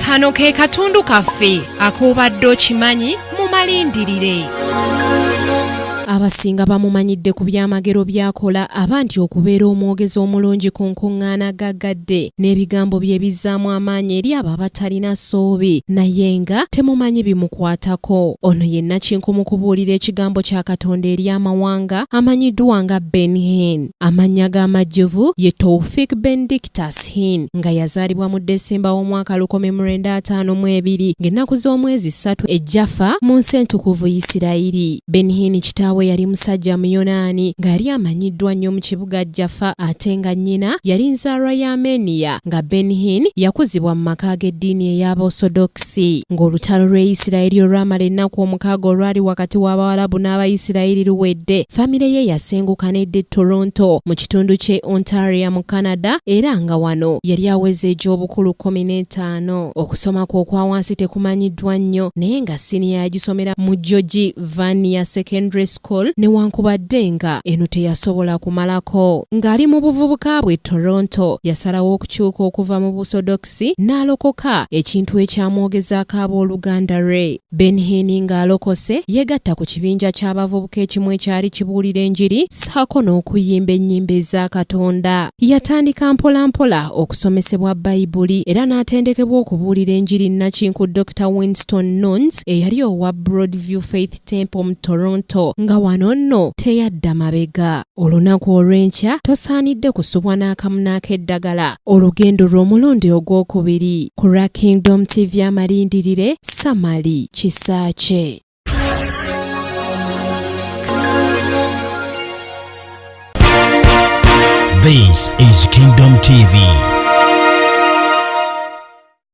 Kano ke katundu kaffe ak'obadde okimanyi mu malindirire. Abasinga bamumanyidde ku byamagero by'akola aba nti okubeera omwogezi omulungi ku nkuŋŋaana gaggadde n'ebigambo bye bizzaamu amaanyi eri abo abatalina ssuubi naye nga temumanyi bimukwatako. Ono ye nnakinku mu kubuulira ekigambo kya Katonda eri amawanga amanyiddwa nga Ben Hinn. Amannya ge amajjuvu ye Tawfik Benedictus Hinn nga yazaalibwa mu Desemba w'omwaka 1952 ng'ennaku z'omwezi ssatu e Jaffa mu nsi entukuvu Yisirayiri. Ben Hinn kitaawe yali musajja Muyonaani nga yali amanyiddwa nnyo mu kibuga Jaffa ate nga nnyina yali nzaalwa ya Armenia nga Ben Hinn yakuzibwa mu maka g'eddiini ey'Abaosodokisi. Ng'olutalo lw'e Yisirayiri olwamala ennaku omukaaga olwali wakati w'Abawalabu n'Abayisirayiri luwedde, Famire ye yasenguka n'edda e Toronto mu kitundu ky'e Ontario mu Canada era nga wano yali aweza egy'obukulu 15. Okusoma kwe okwa wansi tekumanyiddwa nnyo naye nga siniya yagisomera mu Georgie Vanier Secondary School newankubadde nga eno teyasobola kumalako. Ng'ali mu buvubuka bwe e Toronto, yasalawo okukyuka okuva mu Busodokisi n'alokoka, ekintu ekyamwogezaako abooluganda lwe. Ben Hinn ng'alokose, yeegatta ku kibinja ky'abavubuka ekimu ekyali kibuulira enjiri ssaako n'okuyimba ennyimba eza Katonda. Yatandika mpolampola okusomesebwa Bayibuli era n'atendekebwa okubuulira enjiri nnakinku Dokita Winston Nuns eyali owa Broadview Faith Temple mu Toronto nga wano nno teyadda mabega. Olunaku olw'enkya tosaanidde kusubwa n'akamu n'akeddagala. Olugendo lw'omulundi ogwokubiri ku lwa Kingdom TV amalindirire Samali Kisaakye. This is Kingdom TV.